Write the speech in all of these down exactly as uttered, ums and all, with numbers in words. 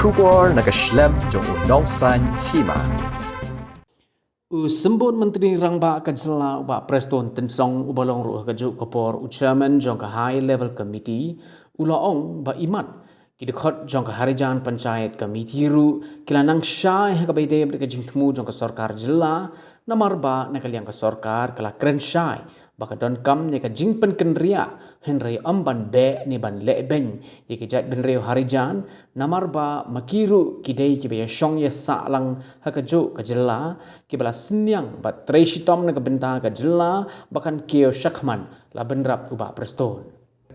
Khubor na ka shlem jong u nongsan hima. U Symbud Myntri Rangbah ka jylla u Bah Prestone Tynsong uba long ruh ha kajuh ka por u chairman jong ka High Level Committee u la ong ba imat ki dkhot jong ka Harijan Panchayat Committee ruh ki la nang shai ha kaba ïadei bad ka jingthmu jong ka sorkar jylla, namar ba na ka liang ka sorkar ka la kren shai ba ka donkam ïa ka jingpynkynriah, hynrei ym ban beh ne ban leh beiñ ïa ki jait bynriew Harijan, namar ba ma ki ruh ki dei kiba ïashong ïasah lang ha kajuh ka jylla, kiba la synñiang bad trei shitom na ka bynta ka jylla ba kan kiew shakhmat, la bynrap u Bah Prestone.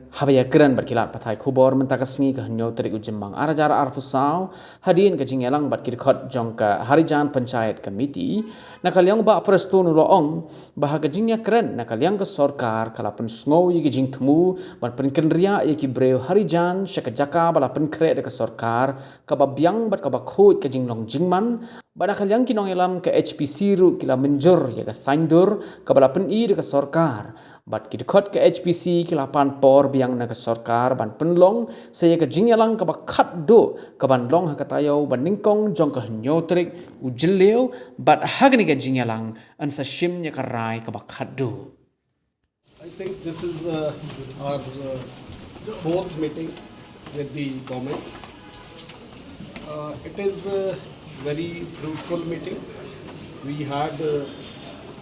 Haba ïakren bad ki lad pathai khubor mynta ka sngi ka hynñiew tarik u Jymmang ar hajar arphew saw, hadien ka jingïalang bad ki dkhot jong ka Harijan Panchayat Committee, na ka liang u Bah Prestone u la ong ba ha ka jingïakren na ka liang ka sorkar ka la pynsngew ïa ki jingthmu ban pynkynriah ïa ki briew Harijan sha ka jaka ba la pynkhreh da ka sorkar, kaba biang bad kaba khuid ka jinglong jingman, bad na ka liang ki nongïalam ka H P C ruh ki la mynjur ïa ka saiñdur kaba la pyni da ka sorkar. Bad ki dkhot ka H P C ki la pan por biang na ka sorkar ban pynlong sa ïa ka jingïalang kaba khatduh kaban long ha ka taïew ba nyngkong jong ka hynñiew tarik u Jylliew, bad ha kane ka jingïalang yn sa shim ïa ka rai kaba khatduh. I think this is uh, our uh, fourth meeting with the government. Uh, it is a very fruitful meeting. We had uh,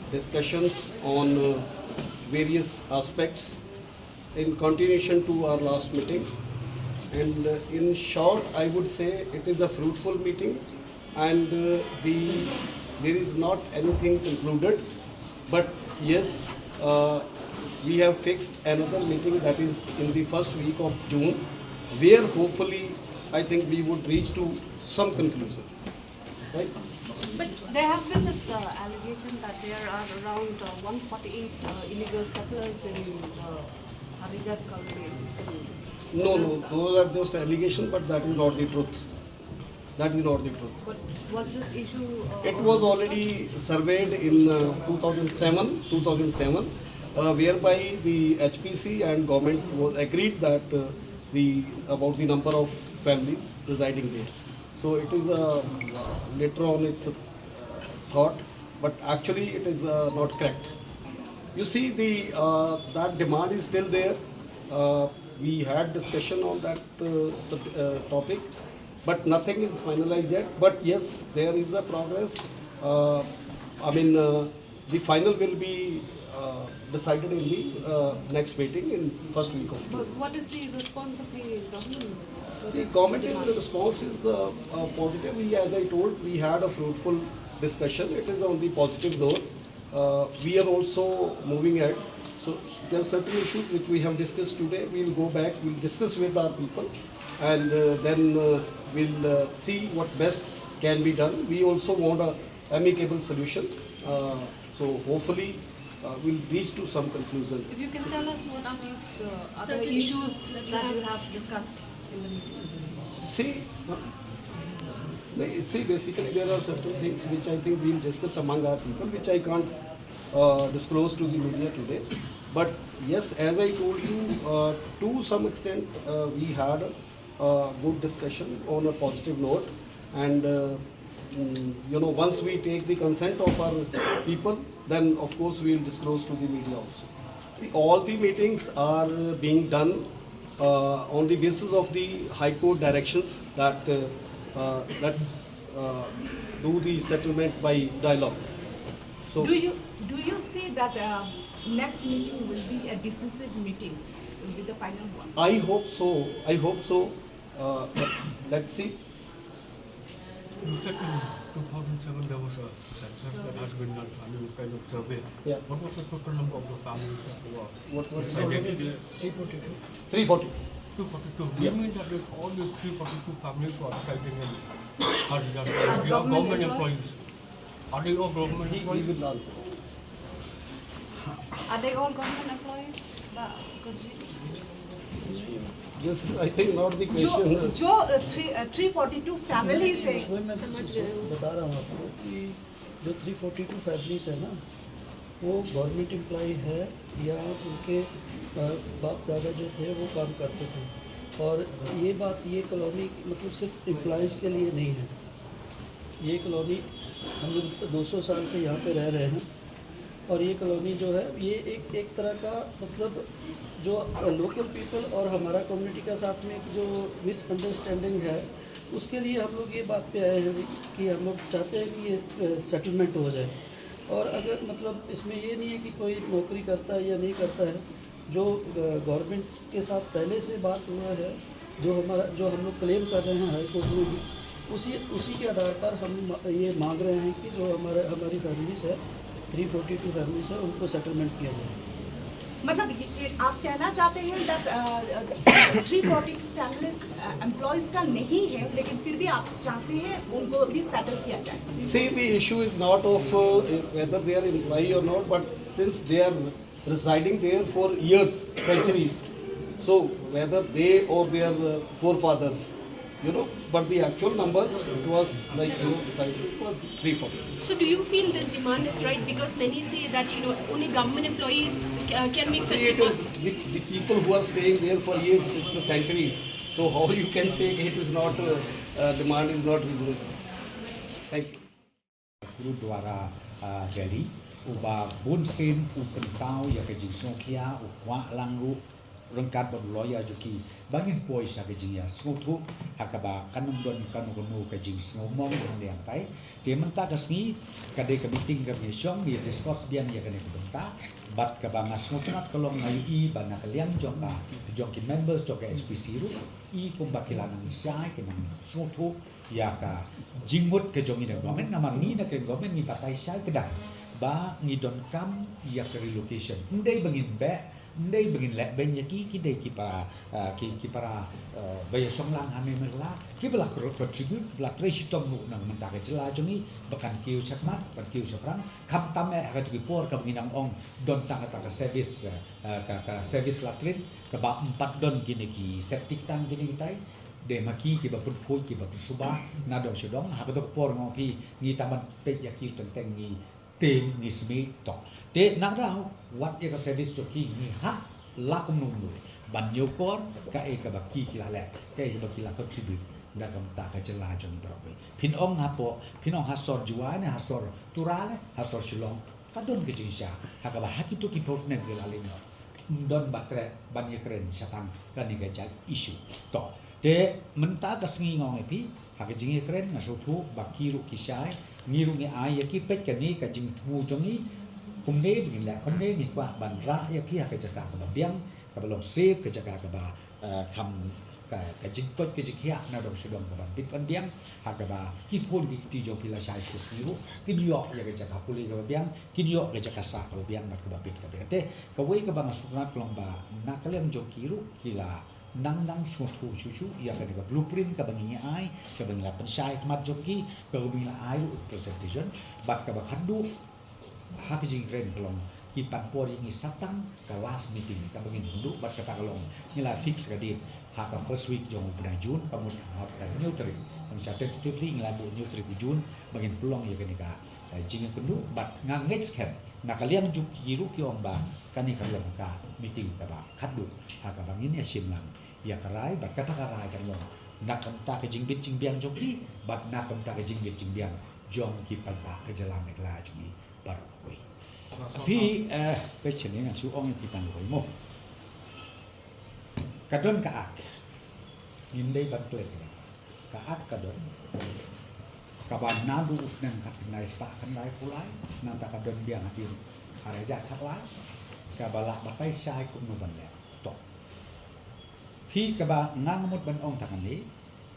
discussions on uh, various aspects in continuation to our last meeting. And uh, in short, I would say it is a fruitful meeting, and uh, the there is not anything concluded. But yes, uh, we have fixed another meeting that is in the first week of June, where hopefully I think we would reach to some conclusion. Right? But there have been this uh, allegation that there are around uh, one forty-eight uh, illegal settlers in uh, Harijan colony. No, no, those are just allegations, but that is not the truth. That is not the truth. But was this issue? Uh, It was already surveyed in uh, two thousand seven, two thousand seven, uh, whereby the H P C and government was agreed that uh, the about the number of families residing there. So it is a uh, later on it's a uh, thought, but actually it is uh, not correct. You see, the uh, that demand is still there. Uh, we had discussion on that uh, sub- uh, topic, but nothing is finalized yet. But yes, there is a progress. Uh, I mean, uh, the final will be uh, decided in the uh, next meeting in first week of June. But what is the response of the government? See, government in the response is uh, uh, positive. We, as I told, we had a fruitful discussion. It is on the positive note. Uh, we are also moving ahead. So there are certain issues which we have discussed today. We'll go back, we'll discuss with our people, and uh, then uh, we'll uh, see what best can be done. We also want a amicable solution. Uh, so hopefully uh, we'll reach to some conclusion. If you can tell us what are these uh, other issues that you have discussed in the meeting? See, uh, see, basically there are certain things which I think we'll discuss among our people, which I can't uh, disclose to the media today. But yes, as I told you, uh, to some extent, uh, we had a good discussion on a positive note, and uh, mm, you know, once we take the consent of our people, then of course we will disclose to the media also. The, all the meetings are being done uh, on the basis of the High Court directions that uh, uh, let's uh, do the settlement by dialogue. So, do you do you see that uh, next meeting will be a decisive meeting, will be the final one? I hope so. I hope so. Uh, but let's see. You said in two thousand seven there was a census that has been done, I mean, kind of survey. Yeah. What was the total number of the families that were What was it? Identified? Three forty-two. Three forty-two. Two forty-two. Do you mean that there's all these three forty-two families who are residing in Harijan? They are government employees. Are they all government employees? Are they all government employees? Bah Gurjit? This is, I think, not the question. जो जो थ्री थ्री फोर्टी टू फैमिलीज है, समझ रहे हो? बता रहा हूँ आपको कि जो थ्री फोर्टी टू फैमिलीज है ना, वो गवर्नमेंट एम्प्लॉई है या उनके बाप दादा जो थे वो काम करते थे? और ये बात, ये कॉलोनी मतलब सिर्फ एम्प्लॉयज़ के लिए नहीं है। ये कॉलोनी हम लोग दो सौ साल से यहाँ पे रह रहे हैं और ये कॉलोनी जो है, ये एक, एक तरह का मतलब जो लोकल पीपल और हमारा कम्युनिटी का साथ में एक जो मिसअंडरस्टैंडिंग है, उसके लिए हम लोग ये बात पे आए हैं कि हम लोग चाहते हैं कि ये, अ, सेटलमेंट हो जाए। और अगर मतलब इसमें ये नहीं है कि कोई नौकरी करता है या नहीं करता है, जो, अ, गवर्नमेंट के साथ पहले से बात हुआ है, जो हमारा, जो हम लोग क्लेम कर रहे हैं हाई कोर्ट में भी, उसी, उसी के आधार पर हम म-, ये मांग रहे हैं कि जो हमारे, हमारी फैमिलीज है, थ्री फोर्टी टू फैमिलीज है, उनको सेटलमेंट किया जाए। मतलब ये, ये आप कहना चाहते हैं that three forty two families एम्प्लॉयज का नहीं है, लेकिन फिर भी आप चाहते हैं उनको भी सेटल किया जाए? See, the issue is not of uh, whether they are employee or not, but since they are residing there for years, centuries, so whether they or their uh, forefathers, you know, but the actual numbers, it was like, you know, decided, it was three forty. So do you feel this demand is right? Because many say that, you know, only government employees uh, can make such See, it is demands. The, the people who are staying there for years, it's a centuries. So how you can say it is not, uh, uh, demand is not reasonable? Thank you. Gurudwara uh, Delhi, uba bun sien u pynpaw ïa ka jingsngewkhia, u kwah lang ruh ryngkat bad u lawyer jong ki ba ngin poi sha ka jingïasngewthuh ha kaba kan ym don kano kano ka jingsngewmong hangne hangtai. Te mynta ka sngi ka dei ka meeting kaba ngi shong, ngi discuss biang ïa kane ka bynta bad kaba nga sngewtynnat ka long, nga ïohi ba na ka liang jong ka, jong ki members jong ka S P C ruh, i kumba ki la nang shai, ki nang sngewthuh ïa ka jingmut ka jong ngi na government. Namar ngi na ka government ngi batai shai kdang ba ngi donkam ïa ka relocation. Ym dei ba ngin beh, ym dei ba ngin leh beiñ ïa ki, ki dei ki para, ah, ki, ki para, ah, ba ïashong lang hangne Meghalaya, kiba la contribute, ba la trei shitom ruh na ka bynta ka jylla jong ngi, ba kan kiew shakhmat, ban kiew shaphrang. Khamtam eh ha katu ki por kaba ngi nang ong don tang kata ka service, ah, ka, ka service latrine, kaba ym pat don kine ki septic tank kine kitai. Dei ma ki kiba pynphuid, kiba pynsuba na dong sha dong. Ha kato ka por nga ong phi, ngi tang ban peit ïa ki teng teng ngi tieng, ngi smiej, to. Te na ka daw, wat ïa ka service jong ki ngi hap la kumno kumno ban ñiewkor kaei kaba ki, ki la leh, kaei kaba ki la contribute da ka bynta ka jylla jong ngi baroh kawei. Phin ong hapoh, phin ong ha sor Jowai ne ha sor Tura ne ha sor Shillong, ka don ka jingshai ha kaba ha kito ki por ne ki la leh noh. Ym don ba treh ban ïakren shaphang kane ka jait issue. To, te mynta ka sngi nga ong ïa phi, ha ka jingïakren nga sngewthuh ba ki ruh ki shai, ngi ruh ngi ai ïa ki, peit kane ka jingthmu jong ngi, kumne ba ngin leh, kumne ngi kwah ban rah ïa phi ha ka jaka kaba biang, kaba long safe, ka jaka kaba, eh, kham ka, ka jingkoit ka jingkhiah na dong sha dong kaban bit ban biang, ha kaba ki khun ki kti jong phi lashai sha sngi ruh kin ïoh ïa ka jaka pule kaba biang, kin ïoh ka jaka sah kaba biang bad kaba bit kaba biang. Te kawei kaba nga sngewtynnat ka long ba na ka liang jong ki ruh ki la nang nang sngewthuh shuh shuh ïa kane ka blueprint kaba ngi ai, kaba ngi la pynshai khmat jong ki, kaba ngi la ai ruh presentation, bad kaba khatduh ha ka jingkren ka long ki pan por ïa ngi sa tang ka last meeting kaba ngin kynduh, bad kata ka long ngi la fix ka date ha ka first week jong u bnai June, ka mut ha ka hynñiew tarik. Tang sha tentatively ngi la buh hynñiew tarik u June ba ngin pynlong ïa kane ka, eh, jingïakynduh, bad nga ngeit skhem na ka liang jong ki ruh ki ong ba kane ka long ka meeting kaba khatduh ha kaba ngin ïashim lang ïa ka rai, bad kata ka rai kan long na ka bynta ka jingbit jingbiang jong ki bad na ka bynta ka jingbit jingbiang jong ki paidbah ka jylla Meghalaya jong ngi baroh kawei. Phi, eh, peit shane, ngan shu ong ïa phi tang kawei mo. Ka don ka ak. Ngim dei ban klet. Ka ak ka don. Kaba naduh u snem khatkhyndai spah khyndaiphew lai, nangta ka don biang hadien ar hajar khatlai, kaba lah batai shai kumno ban leh. To. Phi, kaba nga nga mut ban ong tang kane,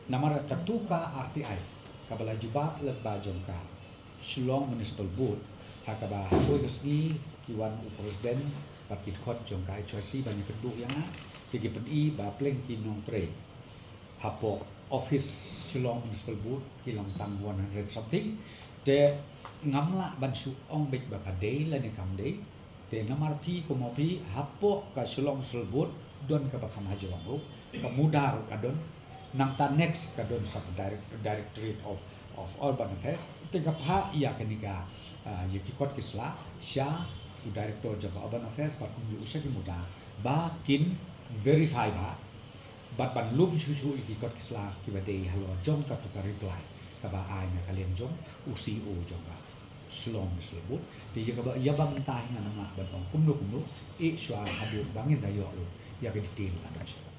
namar katu ka R T I kaba la jubab lyngba jong ka Shillong Municipal Board, ha kaba ha kawei ka sngi ki wan u President bad ki dkhot jong ka H Y C ban ïakynduh ïa nga, te ki pyni ba pleng ki nongtrei hapoh office Shillong Municipal Board ki long tang one hundred something. Te ngam lah ban shu ong beit ba ka dei lane kam dei. Te namar phi, kumno phi, hapoh ka Shillong Municipal Board don kaba kham hajrong ruh, ka MUDA ruh ka don. Nangta next ka don sha ka direct, Directorate of, of Urban Affairs. Te nga phah ïa kane ka, ah, ïa ki kot ki sla sha u Director jong ka Urban Affairs bad kumjuh sha ki MUDA ba kin verify ba Bad ban lum shuh shuh ïa ki kot ki sla kiba dei halor jong kata ka reply kaba ai na ka liang jong u C E O jong ka Shillong Municipal Board. Te ïa kaba ïa ba mynta hi ngan ym lah ban ong kumno kumno, eh shuwa haduh ba ngin da ïoh lut ïa ka detail ka dang shuwa.